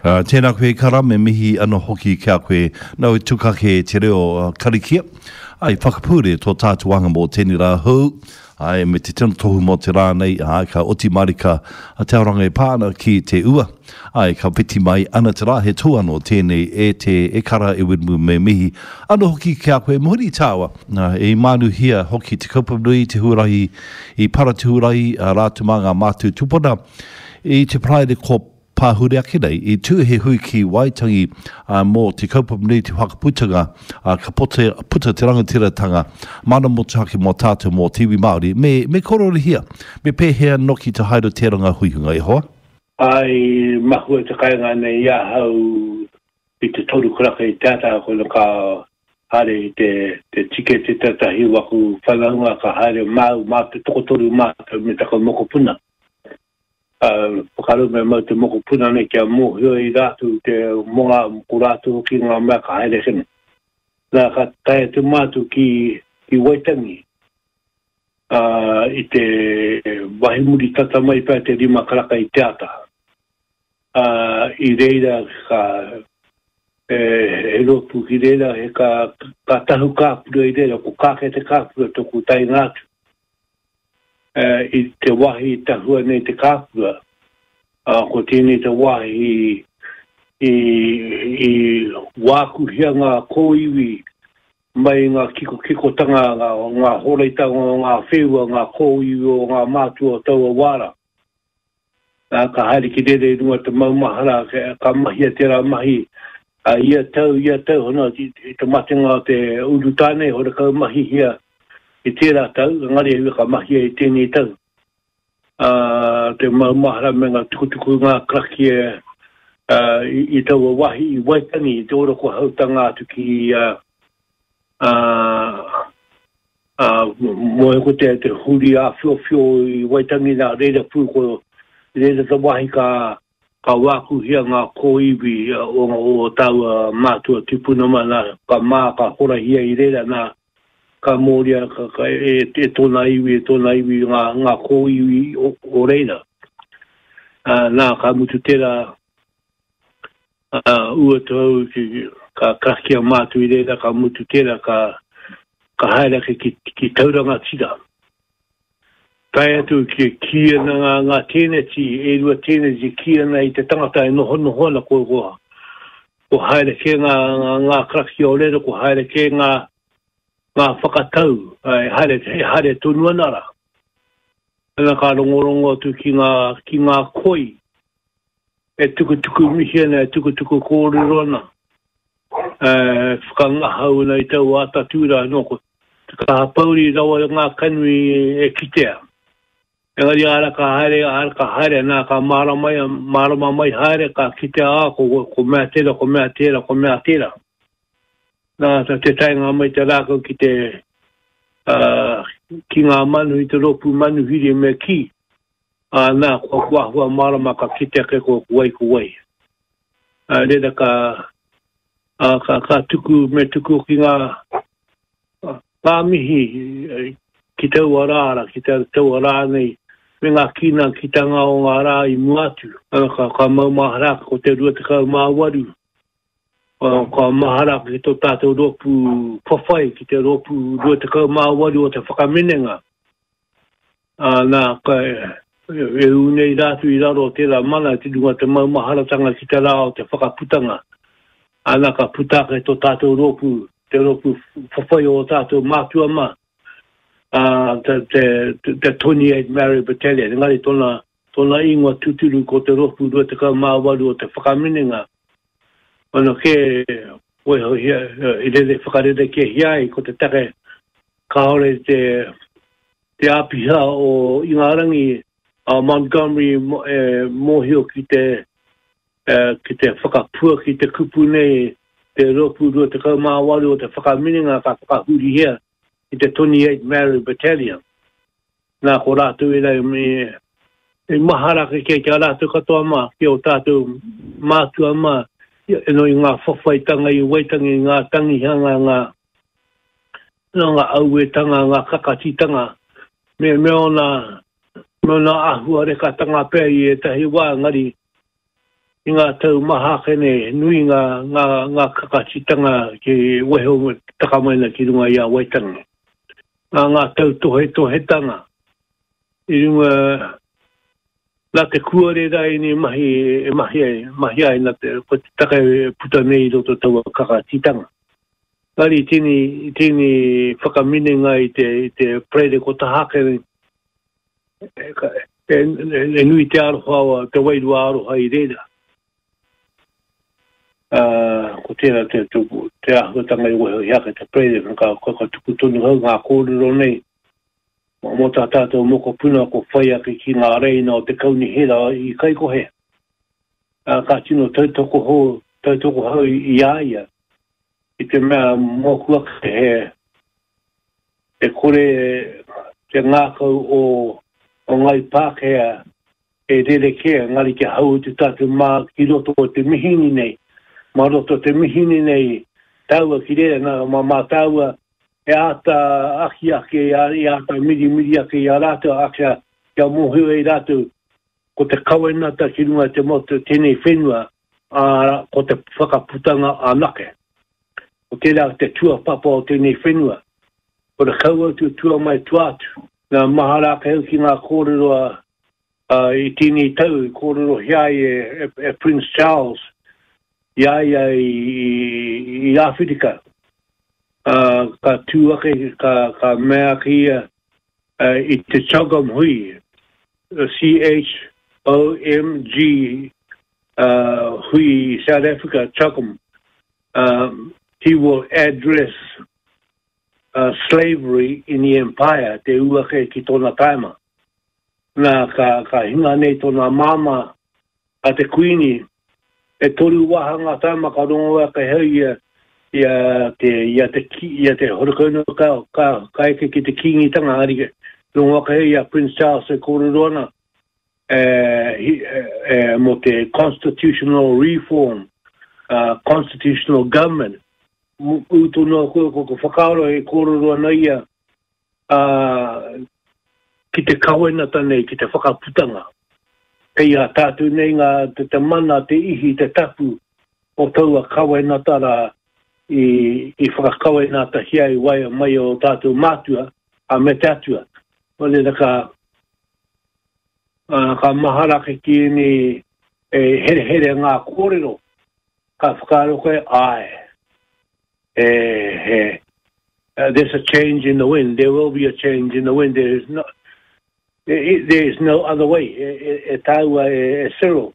Tēnā koe Kara, me mihi ano hoki ki a koe nau i tukake te reo karikia, i whakapūre tō tātou wāhanga mō tēnei rā hou, āe, me te tino tohu mō te rā nei, āe, ka oti marika te aoranga e pā ana ki te ua, āe, ka whiti mai ana te rā, he tohu anō tēnei e te, e Kara, e Wiremu, me mihi ano hoki ki a koe, Mohiri tāua, i mānuhia hoki te kaupapa nui, te huarahi i para te huarahi, rātou mā ngā mātua tupuna, i te Paraire ko. Pahure ake nei, i tū he hui ki Waitangi mō te kaupapa nei te whakaputanga, ka puta te rangatiratanga mana motuhake mō tātou mō te iwi Māori, me, me kororihia, me pēhea noki te haere o tēranga huihunga e hoa? I mahue te kainga nei i ahau i te toru karaka i te ata, koina ka haere i te, te tikete tētahi o aku whanaunga ka haere māu, mātou tokotoru mātou me taku mokopuna. Whakaaro me mau te mokopuna nei kia mōhio i rātou te mō ngā, ko rātou hoki ngā mea ka haere ake nei. Nā, ka tae atu mātou ki, ki Waitangi, ā, i te wahi muri tata mai pea te rima karaka i te ata. Ā, i reira ka, e, he rōpū ki reira, he ka, ka tahu kāpura i reira, ko Kākē te kāpura tōku taenga atu. I te wāhi i tahua nei te kāpura, ā, ko tēnei te wāhi i, i wākuhia ngā kōiwi mai i ngā kikokikotanga, ngā, ngā horeitanga o ngā wheua, ngā kōiwi o ngā mātua o taua wā rā. Ā, ka haere ki reira i runga te maumahara, ka mahia tērā mahi ā, ia tau, ia tau, hono, i te matenga o te urutā nei, horekau mahihia i tērā tau, engari ka mahia i tēnei tau. Ā, te maumahara me ngā tukutuku, ngā karakia ā, i, i taua wāhi i Waitangi, i te orokohautanga atu ki, ā, ā, Ā, moe ko te, te huri āwhiowhio i Waitangi nā reira pū ko reira te wāhi ka, ka wākuhia ngā kōiwi o, o tāua mātua tupuna mā, nā, ka mā, ka horahia i reira, nā, ka mōria ka, ka, e, e tōna iwi, e tōna iwi ngā, ngā kōiwi o, o reira. Ā, nā, ka mutu tērā, Ā, ua tau ki, ka karakia mātou i reira, ka mutu tērā, ka, ka haere ake ki, ki Tauranga Tira. Tae atu ki, kī ana ngā, ngā tēneti, e rua tēneti, kī ana i te tangata e nohonoho ana, ko, ko, ko haere kē ngā, ngā, ngā karakia o reira, ko haere kē ngā, ngā whakatau, e haere, e haere tonu ana rā. Ana ka rongorongo atu ki ngā, ki ngā koi, e tukutuku mihi ana, e tukutuku kōrero ana, e whakangahau ana i taua atatū rā, nō ko te kaha pouri rawa ngā kanui e kitea. Engari āra ka haere, āra ka haere, nā ka mārama, mārama mai haere, ka kitea, ā, ko, ko mea tērā, ko mea tērā, ko mea tērā. Nā, te taenga mai te rākau ki te, ā, ki ngā manuhiri, te rōpū manuhiri me kī, Ā, nā, ko aku āhua mārama ka kite ake ko wai ko wai. Ā, reira ka, ā, ka, ka tuku, me tuku hoki ngā, ngā mihi ki taua rā rā, ki taua rā nei, me ngā kīnakitanga o ngā rā i mua atu. Ā, ka, ka maumahara ake ko te 28, ka mahara ake ki tō tātou rōpū whawhai, ki te rōpū 28 o te whakaminenga. Ā, nā, ka, e ū nei rātou i raro o tērā mana i te runga o te maumaharatanga ki te rā o te whakaputanga. Ā, nā, ka puta ake tō tātou rōpū, te rōpū whawhai o ō tātou mātua mā, ā, te, te, te 28 Maori Battalion, engari tōna, tōna ingoa tūturu ko te rōpū 28 o te whakaminenga, Ono kē, waihohia, i rere whakarerekēhia ai ko te take kāore te, te āpiha o Ingarangi a Montgomery e mōhio ki te, ki te whakapuaki te kupu nei, te rōpū 28 o te whakaminenga ka whakahurihia i te 28 Maori Battalion. Nā, ko rātou ērā i mahara ake ki a rātou katoa mā, ki ō tātou mātua mā, nō i ngā whawhaitanga i Waitangi, ngā tangihanga, ngā, nō ngā auetanga, ngā kakatitanga, me, me ōna, me ōna āhuarekatanga pea i ētahi wā, engari, I ngā tau maha ake nei, he nui ngā, ngā, ngā kakatitanga ki weho taka mai ana ki runga i a Waitangi. Nā ngā tautohetohetanga i runga, nā te kuare rā ēnei mahi e mahi ai, mahi ai nā te, ko te take e puta nei i roto taua kakatitanga. Engari i tēnei, i tēnei whakaminenga i te, i te Parade ko taha ake nei, E nui te aroha, te wairua aroha i reira. Ko tērā te, te, te āhuatanga i wehe ake te President, ka, ka, ka tuku tonu hau ngā kōrero nei mō tā tātou mokopuna ko whai ake ki ngā reina o te kaunihera i Kaikohe. Ka tino tautoko hou, tautoko hau i a ia, i te mea mōku ake he, E kore te ngākau o Ngai Pākehā e rerekē, engari kia hau atu tātou mā ki roto o te mihini nei. Mā roto o te mihini nei tāua ki reira, nā, mā, mā tāua e āta akiaki, e āta mirimiri ake i a rātou, ā, kia, kia mōhio ai rātou ko te kawenata ki runga i te motu, tēnei whenua, ā, ko te whakaputanga anake. Ko tērā te tuapapa o tēnei whenua. Ko te kau atu, tua mai, tua atu. Nā, mahara ake au ki ngā kōrero a, a, i tēnei tau i kōrerohia ai e, e, e Prince Charles i a ia i, i, i Āwhirika. Ā, ka tū ake, ka, ka mea ake ia i te CHOGM hui, C-H-O-M-G hui i South Africa, CHOGM, he will address slavery in the empire, te ū ake ki tōna taima. Nā, ka, ka hinga nei tōna māmā, a te Kuini, e toru wāhanga taima ka rongo ake hau ia i a te, i a te, i a te Horokauno ka, ka, ka eke ki te Kīngitanga, ari, rongo ake hau i a Prince Charles e kōrero ana, e, e, e, mō te constitutional reform, uh, constitutional government, ū tonu a koe ko ko whakaaro e kōrero ana ia, ā, ki te kawenata nei, ki te whakaputanga. Kei a tātou nei ngā, te, te mana, te ihi, te tapu o taua kawenata rā i, i whakakawenatahia i waia mai o tātou mātua, a me te Atua. Nō reira ka, ā, ka mahara ake ki ēnei e herehere ngā kōrero, ka whakaaro koe, āe, he, he, there's a change in the wind, there will be a change in the wind, there is no, there is no other way, e, e, e tāua e, e Cyril.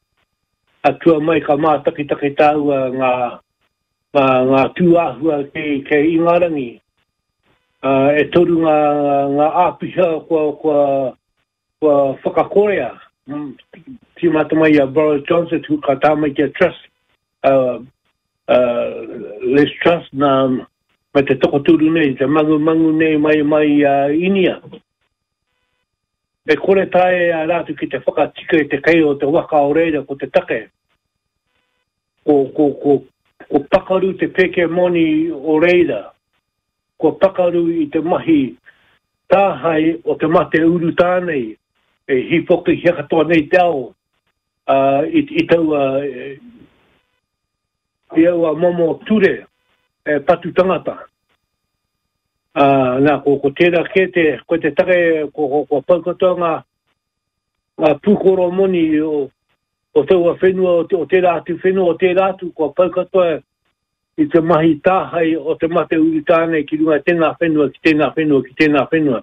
Atua mai ka mātakitaki tāua ngā, ngā, ngā tūāhua kei, kei Ingarangi. Uh, e toru ngā, ngā āpiha kua, kua, kua whakakorea, tīmata mai i a Boris Johnson, tu ka tā mai ki a Truss, uh, uh, Liz Truss, nā, me te tokoturu nei, te mangumangu nei mai mai i a Inia. E kore tae a rātou ki te whakatika i te kei o te waka o reira ko te take. Ko, ko, ko, ko pakaru te peke moni o reira. Kua pakaru i te mahi tāhae o te mate urutā nei, e hīpokihia katoa nei te ao, ā, i, i taua, i aua momo ture e patu tangata. Ā, nā, ko, ko tērā kē te, ko te take, ko, ko, kua pau katoa ngā, ngā pūkoro moni o, o taua whenua, o, te, o tērā atu whenua, o tērā atu, kua pau katoa i te mahi tāhae o te mate urutā nei ki runga i tēnā whenua, ki tēnā whenua, ki tēnā whenua,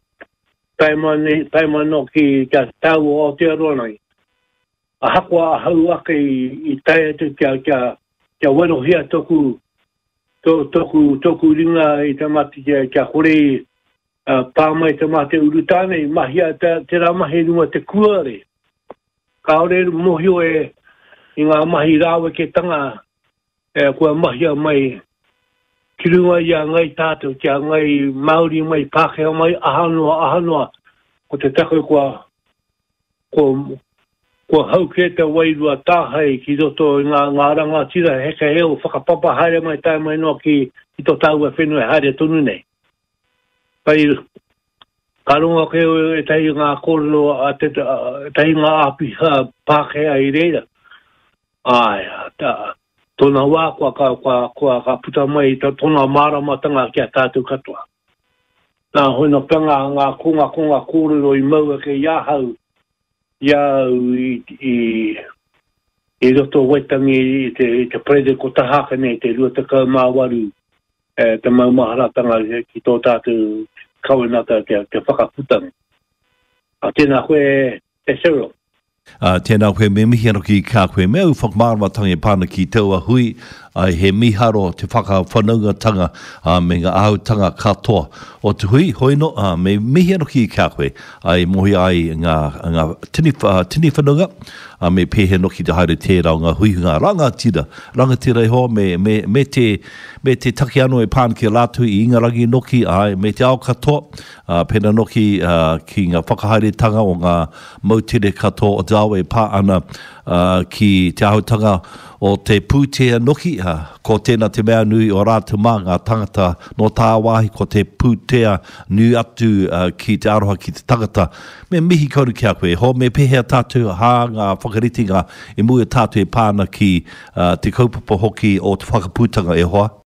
tae mai nei, tae mai noa ki kia tau o Aotearoa nei. Ahakoa ahau ake i, i tae atu kia, kia, kia werohia toku, to, toku, toku ringa i te mate kia, kia kore i uh, pā mai te mate urutā nei, mahia te, tērā mahi i runga te kuare. Kāore mōhio e i ngā mahi rāweketanga E, kua mahia mai ki runga i a Ngai tātou, ki a Ngai Māori mai, Pākehā mai, aha noa, aha noa, ko te take kua, kua, kua hau kē te wairua tāhae ki roto i ngā, ngā rangatira hekaheu whakapapa haere mai tae mai noa ki, ki tō tāua whenua e haere tonu nei. Kai, ka rongo ake ētahi ngā kōrero a te, ētahi ngā āpiha Pākehā i reira. Āe, tōna wā kua, kua, kua, ka puta mai tōna māramatanga ki a tātou katoa. Nā, hoina pea ngā, ngā kongakonga kōrero i mau ake i ahau, i a au i, i, i roto o Waitangi i te, i te parere ko taha ake nei, te 28 e, te maumaharatanga ki tō tātou kawenata te, te whakaputanga. A tēnā koe e Cyril. Ā, tēnā koe, me mihi anō ki a koe me au whakamāramatanga e pā ana ki taua hui, ā, he mīharo te whakawhanaungatanga, ā, me ngā āhutanga katoa o te hui, hoi anō, ā, me mihi anō ki a koe, ā, i mōhio ai ngā, ngā tini, ā, tini whanaunga, ā, me pēhea noki te haere tērā o ngā huihuinga rangatira, rangatira iho, me, me, me te, me te take anō e pā ana ki a rātou i Ingarangi noki, āe, me te ao katoa, ā, pēnā noki, ā, ki ngā whakahaeretanga o ngā moutere katoa o te ao e pā ana ki te āhutanga o te pūtea noki, ko tēnā te mea nui o rātou mā ngā tangata nō tāwāhi ko te pūtea nui atu ki te aroha ki te tangata. Me mihi kauru ki a koe e hoa, me pēhea tātou hā ngā whakaritenga i mua i a tātou e pā ana ki te kaupapa hoki o te whakaputanga e hoa?